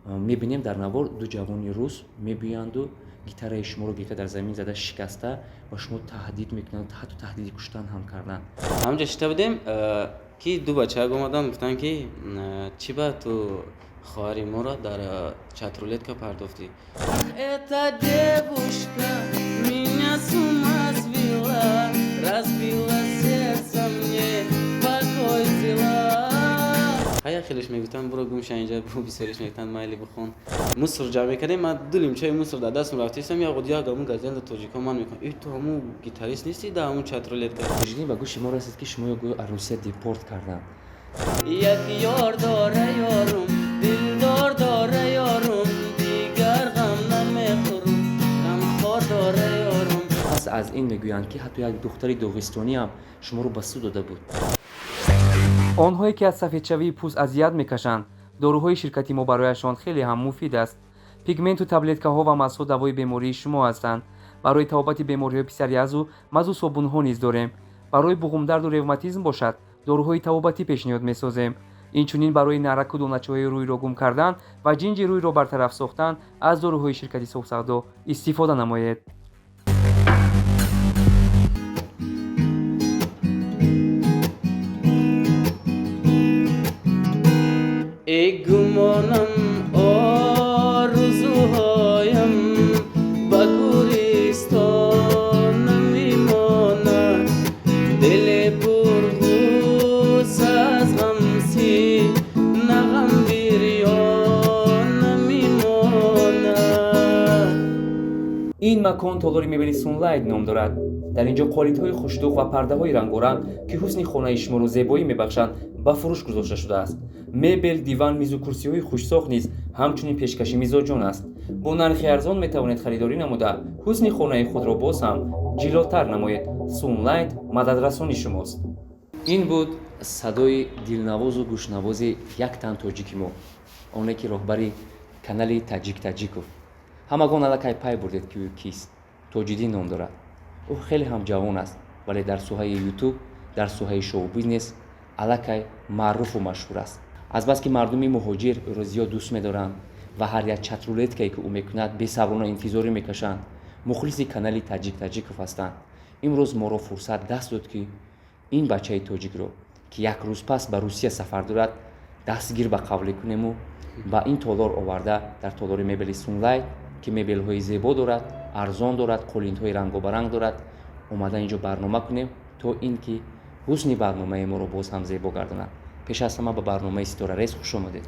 Мебинем, дар навор ду ҷавони рус мебиёянду гитараи шуморо гирифта, дар замин зада шикаста, ба шумо таҳдид мекунанд, ҳатто таҳдиди куштан ҳам карданд. Ҳамҷа шита будем, ки ду бачаак омаданд, гуфтанд, ки чӣ ба ту хоҳари моро дар чатрулетка партофтӣ. Эта девушка меня с ума свела, разбила сердце мне, покой взяла. Ҳая, хелеш мегуфтанд, буро гум ша инҷа, бисёриш мегуфтанд, майли, бихон. Мусор ҷамъ мекардем, ман ду лимчаи мусор дар дастам рафтистам, як як ҳамун газелда тоҷико ман мекунам: «Э, ту ҳамун гитарист нестӣ дар ҳамун чатрулетка?» Тоҷиддин, ба гӯши мо расид, ки шумо гӯё аз Русия депорт карданд. Як ёр дора ёрум, дилдор дора ёрум, дигар ғам намехӯрум, ғамхор дора ёрум. Пас аз ин мегӯянд, ки ҳатто як духтари доғистониам шуморо ба суд дода буд. Онҳое ки аз сафедшавии пӯст азият мекашанд, доруҳои ширкати мо барояшон хеле ҳам муфид аст. Пигменту таблеткаҳо ва мазҳо давои бемории шумо ҳастанд. Барои табобати бемориҳои псориазу мазу собунҳо низ дорем. Барои буғумдарду ревматизм бошад, доруҳои табобатӣ пешниҳод месозем. Инчунин барои нараку доначаҳои рӯйро гум кардан ва ҷинҷи рӯйро бартараф сохтан аз доруҳои ширкати Софсавдо истифода намоед. Эй гумонам, орзуҳоям ба гӯристон намемонад, дили пурғусса аз ғам сина ғам бирён намемонад. Ин макон толори мебели Сунлайт ном дорад. Дар ин ҷо қолинҳои хушдуғ ва пардаҳои рангоранг, ки ҳусни хонаи шуморо зебоӣ мебахшанд, ба фурӯш гузошта шудааст. Мебел, диван, мизу курсиҳои хушсохт низ ҳамчунин пешкаши мизоҷон аст. Бо нархи арзон метавонед харидорӣ намуда, ҳусни хонаи худро боз ҳам ҷилотар намоед. Сунлайт мададрасони шумост. Ин буд садои дилнавозу гӯшнавози як тан тоҷики мо, оне ки роҳбари канали Таҷик Таҷиков. Ҳамагон аллакай пай бурдед, ки ӯ кист. Тоҷиддин ном дорад. Ӯ хеле ҳам ҷавон аст, вале дар соҳаи Ютуб, дар соҳаи шоу-бизнес аллакай маъруфу машҳур аст. Азбаски мардуми муҳоҷир ӯро зиёд дӯст медоранд ва ҳар як чатрулеткае, ки ӯ мекунад, бесаброна интизорӣ мекашанд, мухлиси канали Таҷик Таҷиков ҳастанд, имрӯз моро фурсат даст дод, ки ин бачаи тоҷикро, ки як рӯз пас ба Русия сафар дорад, дастгир ба қавле кунему ба ин толор оварда, дар толори мебели Сунлайт, ки мебелҳои зебо дорад, арзон дорад, қолинҳои рангобаранг дорад, омада инҷо барнома кунем, то ин ки ҳусни барномаи моро боз ҳам зебо гардонад. Пеш аз ҳама ба барномаи Ситорарез хуш омадед.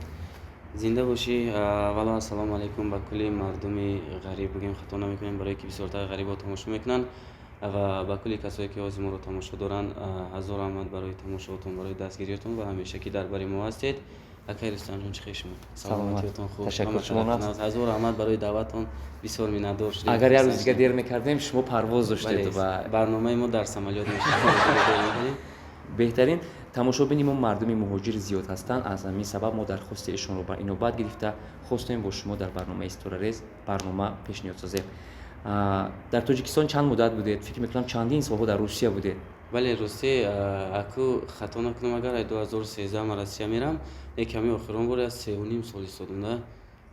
Зинда бошӣ. Аввало, ассалому алайкум ба кулли мардуми ғариб бигӯем, хато намекунем, барое ки бисёртар ғарибо тамошо мекунанд, ва ба кулли касое ки ҳозир моро тамошо доранд, ҳазор раҳмат барои тамошоотон, барои дастгириятон ва ҳамеша ки дар бари мо ҳастед. Акай Рустамҷон, чӣ хел шумо? Саломатиётон хуб? Ташаккур, шумо? Ҳазор раҳмат барои даъватон, бисёр миннатдор шудем. Агар як рӯз дига дер мекардем, шумо парвоз доштед. Ва барномаи мо дар самолёт мешавад. Беҳтарин. Тамошобини мо мардуми муҳоҷир зиёд ҳастанд. Аз ҳамин сабаб мо дархости эшонро ба инобат гирифта, хостем бо шумо дар барномаи Ситорарез барнома пешниҳод созем. Дар Тоҷикистон чанд муддат будед? Фикр мекунам, чандин солҳо дар Русия будед. Бале, рости, аку хато накунам, агар ай 2013 ман Россия мерам, яке ҳамин охирон бор 3,5 сол истодум да.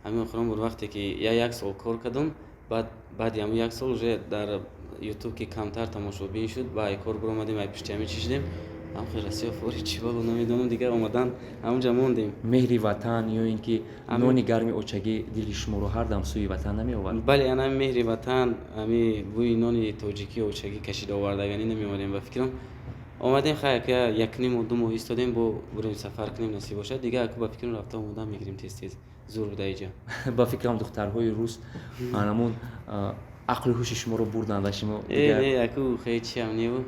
Ҳамин охирон бор вақте ки як сол кор кардум, баъд баъди ҳамин як сол уже дар Ютуб ки камтар тамошобин шуд, ба ай кор биромадем, ай пишти ҳамин чӣ шудем, ҳамхел Россия фори чӣ боло намедонам, дигар омадан ҳамунҷа мондем. Меҳри ватан ё ин ки нони гарми очагӣ дили шуморо ҳар дам сӯи ватан намеовард? Бале, ана меҳри ватан, ами бӯи нони тоҷикӣ очагӣ кашида овардаганӣ намеомадем. Ба фикрам, омадем, хай, якним 2 моҳ истодем, бо бурем сафар кунем, насиб бошад. Дигар аку ба фикрам, рафта омодан мегирем тез тез, зур буда иҷа. Ба фикрам, духтарҳои рус анамун ақлу ҳуши шуморо бурданд ва шумо Э, не, аку хе чиам неву,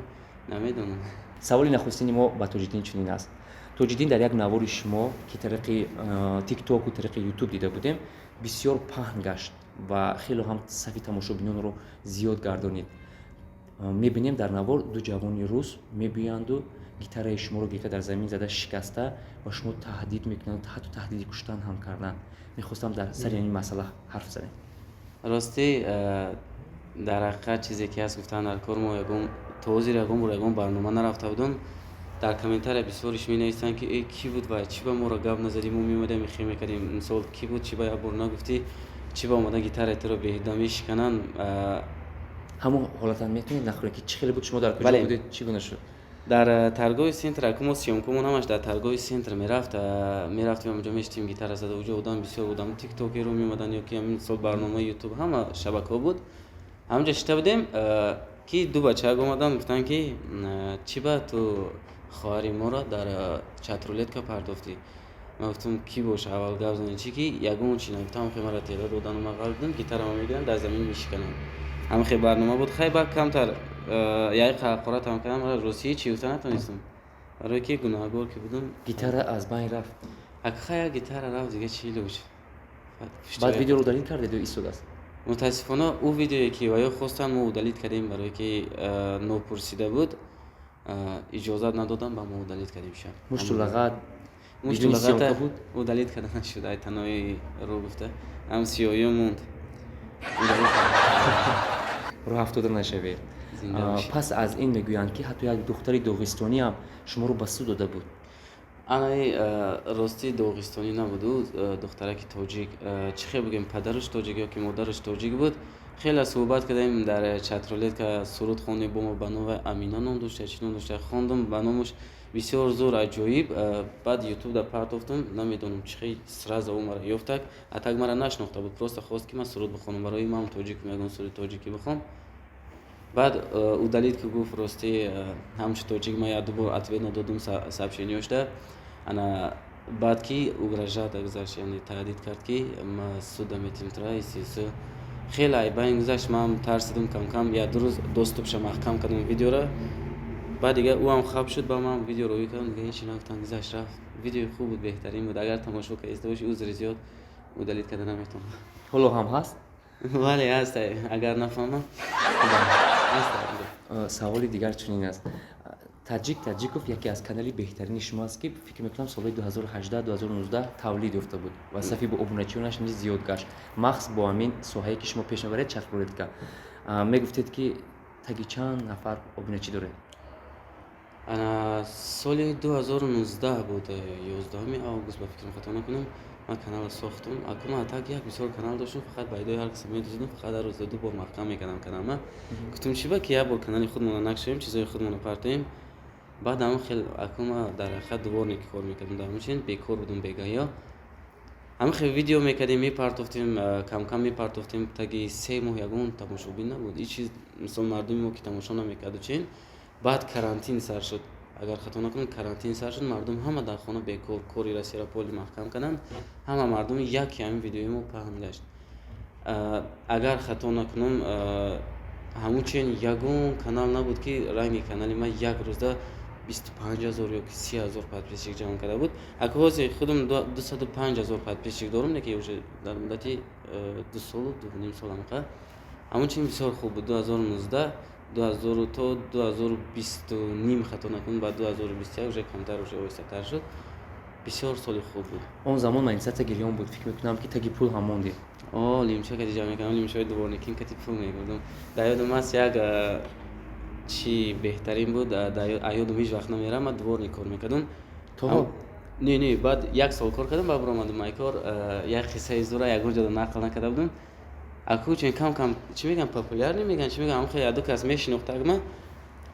намедонам. Саволи нахустини мо ба Тоҷиддин чунин аст. Тоҷиддин, дар як навори шумо, ки тариқи Тиктоку тариқи Ютуб дида будем, бисёр паҳн гашт ва хело ҳам сафи тамошобинонро зиёд гардонид, мебинем, дар навор ду ҷавони рус мебиёянду гитараи шуморо гирифта, дар замин зада шикаста, ба шумо таҳдид мекунанд, ҳатто таҳдиди куштан ҳам карданд. Мехостам дар сари ин масъала ҳарф занем. Ростӣ, дар ҳақиқат, чизе ки ҳаст, гуфтан дар кор, мо ягон то ҳозир ягон бор ягон барнома нарафта будум. Дар комментария бисёриш менависанд, ки э, кӣ буд ва чӣ ба моро гап назадӣ, мо меомадем, мехе мекардем. Мисол, кӣ буд, чӣ ба як бор нагуфтӣ, чӣ ба омадан гитараи туро беҳуда мешикананд. Ҳамон ҳолатан метавонед нақл кунед, ки чӣ хеле буд, шумо дар куҷо будед, чӣ гуна шуд? Дар торговый центр. Аку мо съёмкамон ҳамаш дар торговый центр мерафт. Мерафтем, ҳамҷо мештем, гитара зада. Уҷо одам бисёр будам, тиктокеро меомаданд ё ки ҳамин сол барномаи Ютуб, ҳама шабакаҳо буд. Ҳамҷо шита будем, ки ду бачаак омаданд, гуфтанд, ки чӣ ба ту хоҳари моро дар чатрулетка пардохтӣ. Ман гуфтам, кӣ боша, аввал гап занед, чӣ ки ягон чи нагуфтам. Ҳамхе мара теъдод додану ман ғалбидам, гитарамо мегиранд, дар замин мешикананд. Ҳамхе барнома буд. Хай, баъд камтар яй ҳақоратам кардам, мара росӣ чӣ гуфта натонистам, барое ки гунаҳгор ки будам. Гитара аз байн рафт? Ака, хай, як гитара рафт, дига чӣ лӯш. Баъд видеоро удалить кардед ё истодааст? Мутаассифона, ӯ видеое ки ва ё хостанд, мо удалить кардем, барое ки нопурсида буд, иҷозат надодам, ба мо удалить кардем ша. Мушту лағат? Мушту бидуни съёмка лағата буд? Удалить карда нашуд, ай танои рӯ гуфта, ҳам сиёҳиё монд. Удалить кардем. Роҳ афтода нашавед. Зинда бошед. Пас аз ин мегӯянд, ки ҳатто як духтари доғистониам шуморо ба суд дода буд. Анаи ростӣ доғистонӣ набуд, ӯ духтараки тоҷик, чӣ хел бигӯем, падараш тоҷик ё ки модараш тоҷик буд. Хеле суҳбат кардем дар чатрулетка, суруд хондем бо мо, ба номи Амина ном дошта, чӣ ном дошта, хондум ба номаш, бисёр зур, аҷоиб. Баъд Ютуб да партофтум, намедонам чӣ хел сразу ӯ мара ёфтак, а так мара нашинохта буд, просто хост, ки ман суруд бихонам, барои ман тоҷикум, ягон суруди тоҷикӣ бихон. Баъд удалить ки гуфт, ростӣ ҳамчу тоҷик ман як ду бор ответ надодум сообщениёшда. Ана баъд ки угрожать гузашт, яъне таҳдид кард, ки ма суда метим тра исису. Хеле айбайн гузашт, ман тарсидум камкам, як ду рӯз доступша маҳкам кардам видеора. Баъд дига ӯ ҳам хаб шуд, ба ман видео роҳӣ кардам, дига ҳечи нагуфтам, гузашт, рафт. Видеои хуб буд, беҳтарин буд. Агар тамошо кардиста бошӣ, узри зиёд, удалить карда наметавонам. Ҳоло ҳам ҳаст? Бале, ҳаст, агар нафаҳмам, ҳаст. Саволи дигар чунин аст. Таҷик Таҷиков яке аз канали беҳтарини шумо аст, ки фикр мекунам, солҳои 2018-2019 тавлид ёфта буд ва сафи обуначионаш низ зиёд гашт, махз бо ҳамин соҳае, ки шумо пеш мебаред, чатрулетка. Мегуфтед, ки таги чанд нафар обуначӣ доред? Ана соли 2019 буд, 11 август, ба фикрам хато накунам, ман каналро сохтум. Аку ман так як бисёр канал доштум, фақат ба идои ҳар каса медузидум, фақат ҳар рӯза ду бор маҳкам мекардам каналма. Гуфтум, чӣ ба ки як бор канали худмонро накшоем, чизои худмонро партоем. Баъд ҳамон хел аку ма дар ҳақиқат дворник кор мекардам, дар ҳамон бекор будум, бегаҳё ҳамин хел видео мекардем, мепартофтем, камкам мепартофтем. Таги 3 моҳ ягон тамошобин набуд, ҳеҷ чиз, мисол, мардуми мо ки тамошо намекарду чин. Баъд карантин сар шуд, агар хато накунам, карантин сар шуд, мардум ҳама дар хона бекор, кори Россияро поли маҳкам карданд, ҳама мардуми яке ҳамин видеои мо паҳн гашт. Агар хато накунам, ҳамун чен ягон канал набуд, ки ранги канали ман як рӯзда 25 000 ё ки 30 000 подписчик ҷамъ карда буд. Ака, ҳозир худам 205 000 подписчик дорум, не ки уже дар муддати 2 солу 2,5 сол амқа. Ҳамун чин бисёр хуб буд, 2019, дуҳазору то 2020,5, хато накунам, баъд 2021 уже камтар, уже оҳистатар шуд. Бисёр соли хуб буд. Он замон монетизатсия гирён буд, фикр мекунам, ки таги пул ҳам мондед. О, лимча кати ҷамъ мекардам, лимчаҳои дворникин кати пул мегирдум. Дар ёдам аст, як чи беҳтарин буд, ёдам ҳеҷ вақт намерам, ман дворник кор мекардум. То Не, баъд як сол кор кардам, баъд баромадам ай кор. Як қиссаи зура ягон ҷода нақл накарда будам. Аку чен кам кам, чӣ мегӯям, популярный мегӯянд, чӣ мегӯям, ҳамхел як ду кас мешинохтагма,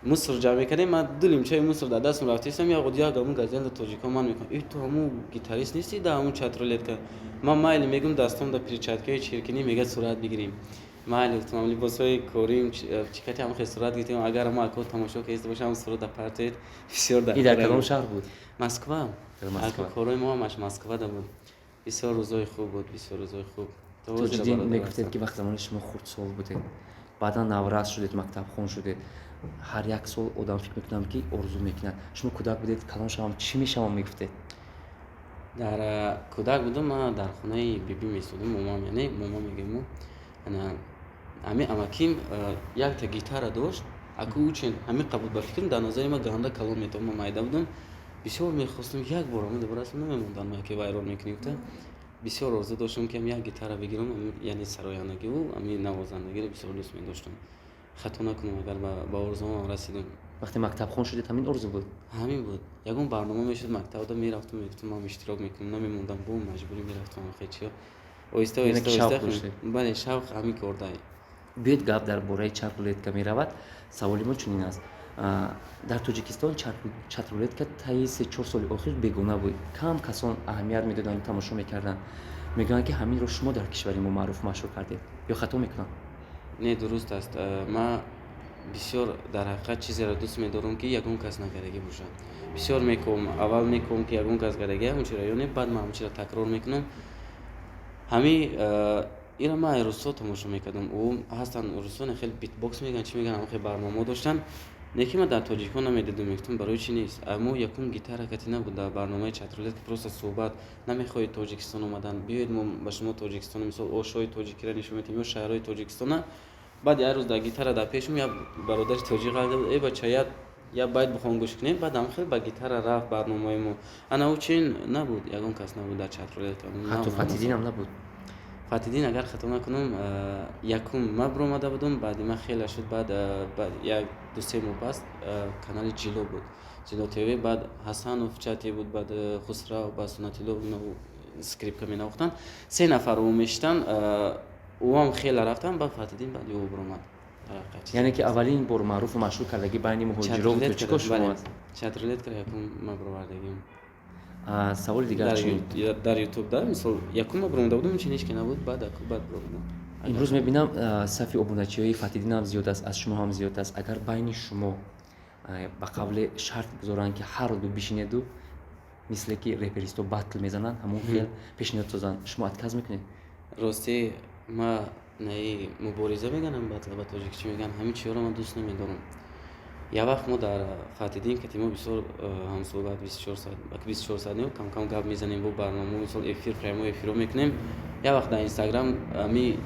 мусор ҷамъ мекардем, ман ду лимчаи мусор дар дастам рафтистам, як як ҳамун газелда тоҷикон ман мекунам: «Э, ту ҳамун гитарист нестӣ дар ҳамун чатрулетка?» Ман майли мегӯм, дастом да перчаткаи чиркинӣ. Мега: «Сурат бигирем?» Майли гуфтам, либосҳои корим чӣ кати, ҳамон хел сурат гирифтем. Агар мо ако тамошо кардиста бошам, ҳамун сурат да партоед, бисёр. И дар кадом шаҳр буд? Москва. Москва. Корҳои мо ҳамаш Москвада буд. Бисёр рӯзҳои хуб буд, бисёр рӯзҳои хуб. Тоҷиддин, мегуфтед, ки вақт замони шумо хурдсол будед, баъдан наврас шудед, мактабхон шудед. Ҳар як сол одам, фикр мекунам, ки орзу мекунад. Шумо кӯдак будед, калон шавам, чӣ мешавам, мегуфтед? Дар кӯдак будам, ман дар хонаи бибӣ месудам, момам, яъне мома мегӯем мо. Ҳамин амаким якта гитара дошт. Аку учен ҳамин қабул, ба фикрам, дар назари ман ганда калон метавон, ман майда будам. Бисёр мехостам як бор омада барасам, намемондан ма ки вайрон мекунӣ гуфта. Бисёр орзу доштам, ки як гитара бигирам, яъне сарояндагиву ҳамин навозандагиро бисёр дӯст медоштам. Хато накунам, агар ба орзуам расидам. Вақте мактабхон шудед, ҳамин орзу буд? Ҳамин буд. Ягон барнома мешуд мактабда, мерафтам, мегуфтам, ман иштирок мекунам, намемондам, бо маҷбурӣ мерафтам. Хе чиё, оҳиста оҳиста оҳиста, бале, шавқ ҳамин корда. Биёед, гап дар бораи чатрулетка меравад. Саволи мо чунин аст: дар Тоҷикистон чатрулетка таи 3-4 соли охир бегона буд, кам касон аҳамият медоданд, тамошо мекарданд. Мегӯянд, ки ҳаминро шумо дар кишвари мо маъруф машҳур кардед. Ё хато мекунам? Не, дуруст аст. Ман бисёр дар ҳақиқат чизеро дӯст медорам, ки ягон кас накардагӣ бошад. Бисёр мекӯм, аввал мекӯм, ки ягон кас кардагӣ ҳамон чиро ё не, баъд ман ҳамон чиро такрор мекунам. Ҳами ира ман русҳо тамошо мекардам. Ӯ ҳастанд русоне, хеле битбокс мегӯянд, чӣ мегӯянд, хеле барномаҳо доштанд. Неки ман дар тоҷикҳо намедидам, мегуфтам, барои чӣ нест? Мо якум гитара кати набуд дар барномаи чатрулетка, просто суҳбат. Намехоҳед Тоҷикистон омадан? Биёед, мо ба шумо Тоҷикистон, мисол, ошҳои тоҷикиро нишон медиҳем ё шаҳрҳои Тоҷикистона. Баъд як рӯз дар гитара дар пешум як бародари тоҷик ғалда буд: «Э, бача, як байт бихон, гӯш кунем». Баъд ҳам хеле ба гитара рафт барномаи мо. Ана ӯ чин набуд, ягон кас набуд дар чатрулетка. Ҳатто Фатидинам набуд? Фатидин, агар хато накунам, якум ман биромада будам, баъди ман хеле шуд. Баъд як 2-3 моҳ пас канали Ҷило буд, Ҷило ТВ. Баъд Ҳасанов чате буд, баъд Хусрав, баъд Сунатилло скрипка менавохтанд, се нафар ӯ мешитанд. Ӯам хеле рафтан, баъд Фатидин, баъд ӯ биромад. Яъне ки аввалин бор маъруфу машҳур кардагӣ байни муҳоҷирову тоҷико шумо аст? Чатрулетка якум ман бировардагим. Саволи дигар. Дар Ютуб да, мисол, якум ман биромада будам, чин ҳеч ки набуд, баъд баъд биромадам. Имрӯз мебинам, сафи обуначиҳои Фатидин ҳам зиёд аст, аз шумо ҳам зиёд аст. Агар байни шумо ба қавле шарт гузоранд, ки ҳар ду бишинеду, мисле ки реперисто батл мезананд, ҳамон хел пешниҳод созанд, шумо отказ мекунед? Ростӣ, ма наи мубориза меганам, батл ба тоҷикӣ чӣ мегӯянд, ҳамин чизҳоро ман дӯст намедорам. Як вақт мо дар Фатидин кати мо бисёр ҳамсӯҳбат, 24 соат, 24 соат не, камкам гап мезанем бо барнома, мисол, эфир, прямой эфиро мекунем. Як вақт дар Инстаграм ами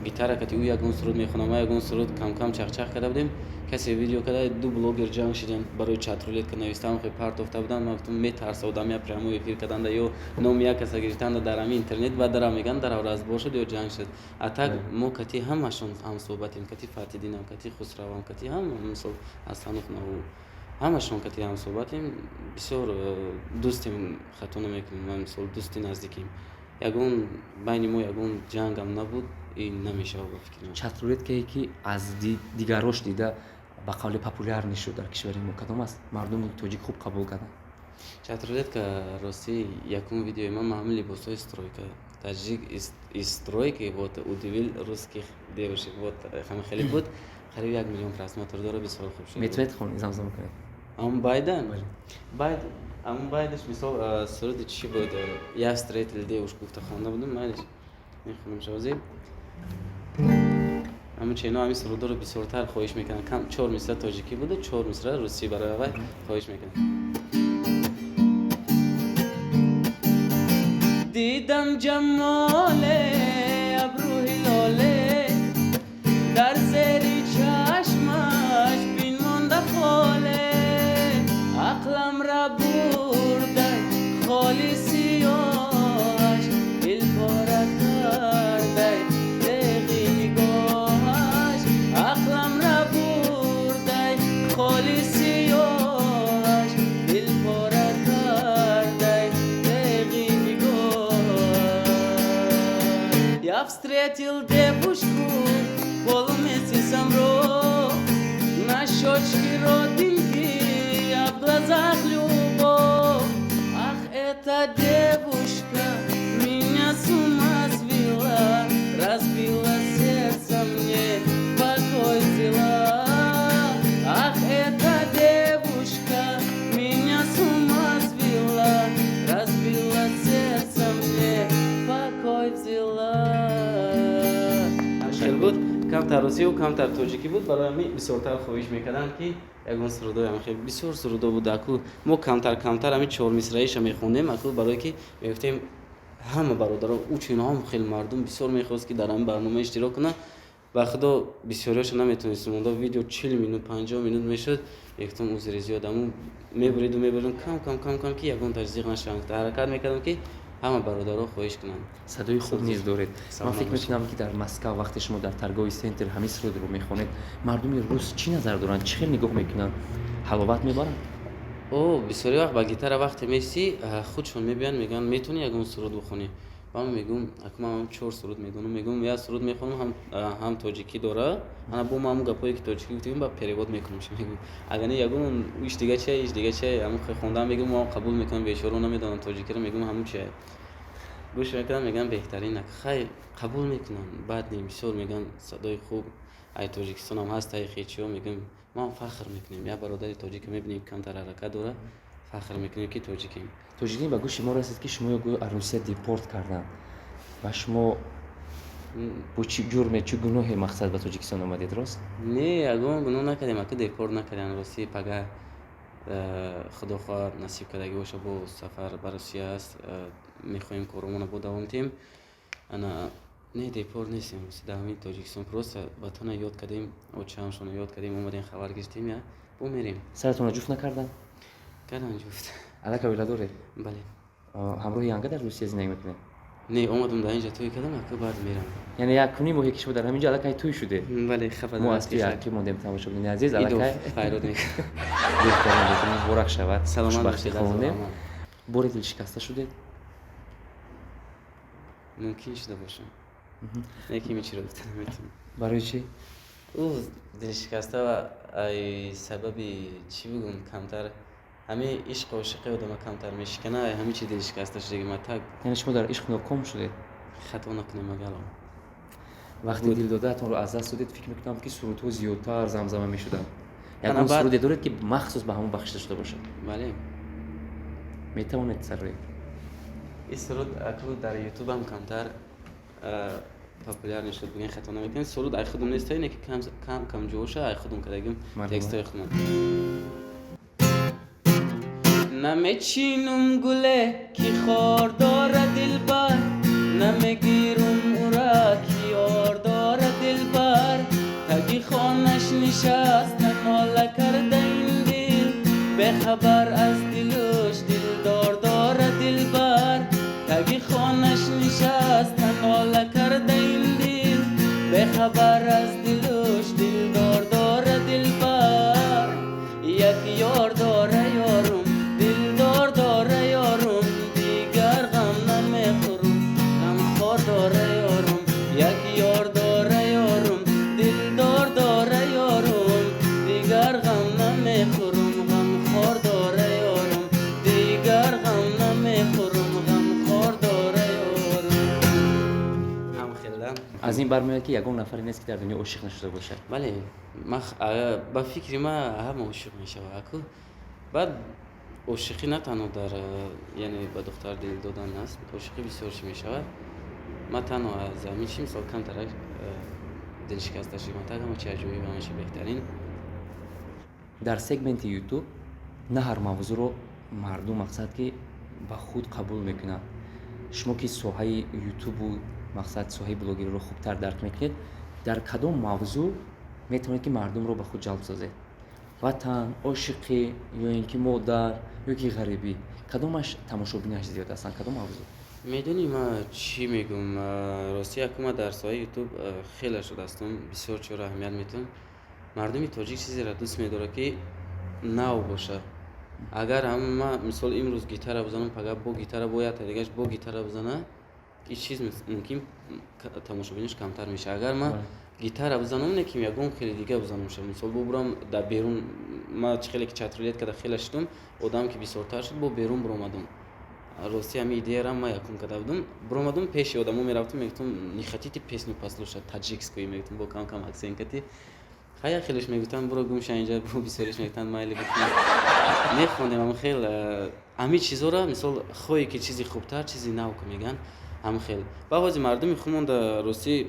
гитара кати ӯ ягон суруд мехонам, ма ягон суруд, камкам чахчах карда будем, касе видео карда, ду блогер ҷанг шиданд барои чатрулетка навистам, хе партофта буданд. Ман гуфтам, метарса одам я прямой эфир карданда ё номи як каса гирифтанда дар ами интернет, баъд дара меган, дара разбор шуд ё ҷанг шуд. А так мо кати ҳамашон ҳамсӯҳбатем, кати Фатидинам, кати Хусравам, кати ҳама, мисол, Ҳасанов наву ҳамашон кати ҳамсӯҳбатем. Бисёр дӯстем, хато намекунем, ман, мисол, дӯсти наздикем. Ягон байни мо ягон ҷангам набуд и намешавад, ба фикри ман. Чатрулеткае, ки аз дигарош дида, ба қавли популярный шуд дар кишвари мо, кадом аст? Мардуми тоҷик хуб қабул карданд? Чатрулетка, ростӣ, якум видеои ман ҳамин либосҳои стройка, таҷик из стройки вот удивил русских девушек, вот ҳамин хеле буд, қариб 1 миллион просмотр дора, бисёр хуб шуд. Метавонед хон замзама кунед? Ҳамн байда, байд, ҳамн байдаш, мисол, суруди чӣ буд, «Я встретил девушку» гуфта хонда будам, майлиш, мехонам шавози. Ҳамин чено, ҳамин сурудҳоро бисёртар хоҳиш мекунанд. Кам чор мисра тоҷикӣ буду, чор мисра русӣ, барои вай хоҳиш мекунанд. Дидам ҷамоле, абрӯ ҳилоле, дар зери чашмаш бинмонда холе, ақлам ра бурдай холи сиёҳаш, дил пора кардай теғи нигоҳаш, ақлам ра бурдай холи сиёҳаш, дил пора кардай теғи нигоҳаш. Я встретил девушку полумесяцем ро, на щечке родинки, а в глазах любовь. Ах, эта девушка меня с ума свела, разбила сердце мне, покой взяла. Ах, эта девушка меня с ума свела, разбила сердце мне, покой взяла. Хел буд, камтар русиву камтар тоҷикӣ буд, барои ҳамин бисёртар хоҳиш мекарданд, ки ягон сурудоям. Хел бисёр сурудо буд, аку мо камтар камтар ҳамин чормисраиша мехондем, аку барое ки мегуфтем ҳама бародаро учиноҳам, хел мардум бисёр мехост, ки дар ҳамин барнома иштирок кунанд. Ба худо, бисёриёша наметонистем монда, видео 40 минут, 50 минут мешуд. Мегуфтам, узри зиёд, аму мебуриду мебуридум кам кам кам кам, ки ягон таш зиқ нашаванд. Ҳаракат мекардам, ки Ҳама бародаро хоҳиш кунанд. Садои хуб низ доред. Ман фикр мекунам, ки дар Москав вақте шумо дар торговый центр ҳамин сурудро мехонед, мардуми рус чӣ назар доранд, чӣ хел нигоҳ мекунанд, ҳаловат мебаранд? О, бисёри вақт ба гитара вақте месӣ, худшон мебиёянд, мегӯянд: «Метавонӣ ягон суруд бихонӣ?» Ба ман мегӯм: «Аку, ман чор суруд медонам». Мегӯм: «Як суруд мехонам, ҳам тоҷикӣ дора, ана бо ҳамун гапҳое ки тоҷикӣ гуфтем, ба перевод мекунам». Мегӯм, агар не, ягон иш дига чия, иш дига чия, ҳамун хондан мегӯм, мо қабул мекунам, бечорао намедонам тоҷикиро, мегӯм, ҳамун чия. Гӯш мекунам, мегӯям: «Беҳтарин». Хай, қабул мекунам, бад не, бисёр мегӯянд: «Садои хуб, ай Тоҷикистонам ҳаст, ай хечиҳо». Мегӯм, мо фахр мекунем, як бародари тоҷика мебинем, камтар ҳаракат дора, фахр мекунем, ки тоҷикем. Тоҷиддин, ба гӯши мо расид, ки шумо гӯё аз Русия депорт карданд ва шумо бо чӣ ҷурме, чӣ гуноҳе, мақсад, ба Тоҷикистон омадед, рост? Не, ягон гуноҳ накардем, ака, депорт накардем. Рости, пага, худо хоҳад, насиб кардагӣ боша, бо сафар ба Русия аст, мехоҳем коромона бо давом диҳем. Ана, не, депорт нестем, дар ҳамин Тоҷикистон, просто ватана ёд кардем, очаамшона ёд кардем, омадем, хабар гирифтем, я бо мерем. Саратонро ҷуфт накарданд? Карданд ҷуфт. Аллакай оила доред? Бале. Ҳамроҳи янга дар Русия зиндагӣ мекунед? Не, омадам, дар инҷа тӯй кардам, ака, баъд мерам. Яъне якуним моҳе ки шумо дар ҳамин ҷо аллакай тӯй шудед? Бале, хафа. Мо аз тӯи ақиб мондем, тамошобинони азиз, аллакай. Файрод мекунам. Беҳтарин, беҳтарин, муборак шавад. Саломат. Хушбахтӣ бошед. хоҳонем. Боре дилшикаста шудед? Мумкин шуда бошам, лекин ҳечиро гуфта наметавонам. Барои чӣ? Ӯ дилшикаста ва ай сабаби чӣ бигӯм, камтар ҳамин ишқу ошиқи одама камтар мешикана, ай ҳамин чи дилшикаста шудагӣ ма так. Яъне шумо дар ишқ ноком шудед? Хато накунем, агало. Вақте дилдодаатонро аз даст додед, фикр мекунам, ки сурудҳо зиёдтар замзама мешуданд. Ягон Ана баъд- суруде доред, ки махсус ба ҳамон бахшида шуда бошад? Бале. Метавонед сароед? Ин суруд аку дар ютубам камтар популярный шуд, бигӯен, хато намекунем. Суруд ай худум нест, ине ки кам кам ҷоша ай худум кардагим. Марҳамат. Текстҳои худум. Намечинум гуле, ки хор дора, дилбар, намегирум ура, ки ёр дора, дилбар. Таги хонаш нишаста, нола карда ин дил, бехабар аз дилуш дилдор дора, дилбар. Таги хонаш нишаста, нола карда ин дил, бехабар аз дилуш дилдор дора, дилбар. Як ёр дора ёрум, дилдор дора ёрум, дигар ғам намехӯрум, ғамхор дора ёрум. Як ёр дора ёрум, дилдор дора ёрум, дигар ғам намехӯрум, ғамхор дора ёрум. Дигар ғам намехӯрум, ғамхор дора ёрум. Ҳам хелда. Аз ин бармеояд, ки ягон нафаре нест, ки дар дунё ошиқ нашуда бошад. Бале, ба фикри ма, ҳама ошиқ мешавад, аку. Баъд ошиқӣ на танҳо дар, яъне ба духтар дил додан аст, ошиқӣ бисёр чӣ мешавад. Ма танҳо аз ҳамин чи, мисол, камтарак дилшикаста шудам, так ҳама чи аҷоиб, ҳама чи беҳтарин. Дар сегменти ютуб на ҳар мавзӯъро мардум, мақсад, ки ба худ қабул мекунанд. Шумо ки соҳаи ютубу, мақсад, соҳаи блогериро хубтар дарк мекунед, дар кадом мавзӯъ метавонед, ки мардумро ба худ ҷалб созед? Ватан, ошиқӣ, ё ин ки модар, ё ки ғарибӣ? Кадомаш тамошобинаш зиёд ҳастанд, кадом мавзӯъ? Медонӣ, ма чӣ мегӯм? Рости, яку ма дар соҳаи ютуб хеле шудастум, бисёр чиро аҳамият метавон. Мардуми тоҷик чизеро дӯст медорад, ки нав бошад. Агар ҳама, мисол, имрӯз гитара бизанам, пага бо гитара, бо якта дигаш бо гитара бизана, ин чиз мумкин тамошобинаш камтар мешавад. Агар ман гитара бизанам, не ки ягон хеле дига бизанам, ша, мисол, бубурам дар берун, ма чӣ хеле ки чатрулетка да хеле шудум, одам ки бисёртар шуд, бо берун буромадум. Рости, ҳамин идеяра ма якум карда будум. Буромадум, пеши одамо мерафтум, мегуфтум: «Не хотите песню послушать таджикскую?» Мегуфтум бо кам кам акцент кати. Хая, хелеш мегуфтанд: «Буро гум ша инҷа», бо бисёриш мегуфтанд: «Майли, бикун». Мехондем ҳам хел ҳамин чизҳоро. Мисол, хоҳе ки чизи хубтар, чизи нав ку, мегӯянд, ҳам хел. Ба ҳози мардуми хумонда, ростӣ,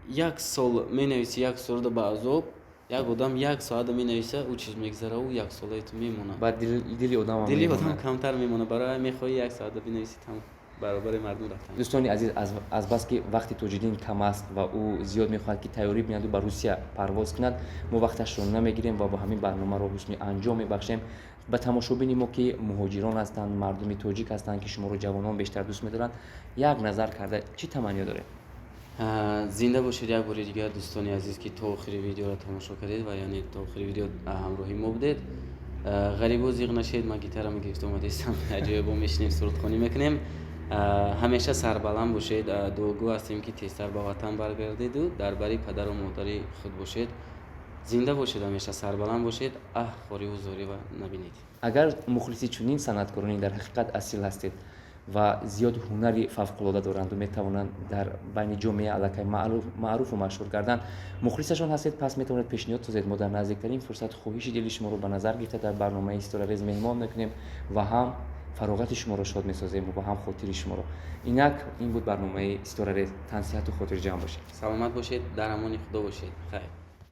як сол менависи як суруда ба азоб, як одам як соата менависа, ӯ чиз мегзара, ӯ як солаи ту мемонад. Баъд дили одамам дили одам мемонад. Камтар мемонад. Барои мехоҳӣ як соата бинависи, там баробари мардум рафтан. Дӯстони азиз, азбаски вақти Тоҷиддин кам аст ва ӯ зиёд мехоҳад, ки тайёрӣ бинаду ба Русия парвоз кунад, мо вақташро намегирем ва бо ҳамин барномаро ҳусни анҷом мебахшем. Ба тамошобини мо, ки муҳоҷирон ҳастанд, мардуми тоҷик ҳастанд, ки шуморо ҷавонон бештар дӯст медоранд, як назар карда, чӣ таманниё доред? Зинда бошед. Як бори дигар, дӯстони азиз, ки то охири видеоро тамошо кардед ва яъне то охири видео ҳамроҳи мо будед. Ғарибо, зиқ нашед, ман гитарама гирифта омадаистам, ҷое бо мешинем, сурудхонӣ мекунем. Ҳамеша сарбаланд бошед. Дуогӯ ҳастем, ки тезтар ба ватан баргардеду дар бари падару модари худ бошед. Зинда бошед, ҳамеша сарбаланд бошед, аҳ, хориву зорива набинед. Агар мухлиси чунин санъаткорони дар ҳақиқат асил ҳастед ва зиёд ҳунари фавқулода доранду метавонанд дар байни ҷомеа аллакай маъруфу машҳур гарданд, мухлисашон ҳастед, пас метавонед пешниҳод созед. Мо дар наздиктарин фурсат хоҳиши дили шуморо ба назар гирифта, дар барномаи Ситорарез меҳмон мекунем ва ҳам фароғати шуморо шод месозем ва ҳам хотири шуморо. Инак, ин буд барномаи Ситорарез. Тансиҳату хотирҷамъ бошед. Саломат бошед, дар амони Худо бошед, хайр.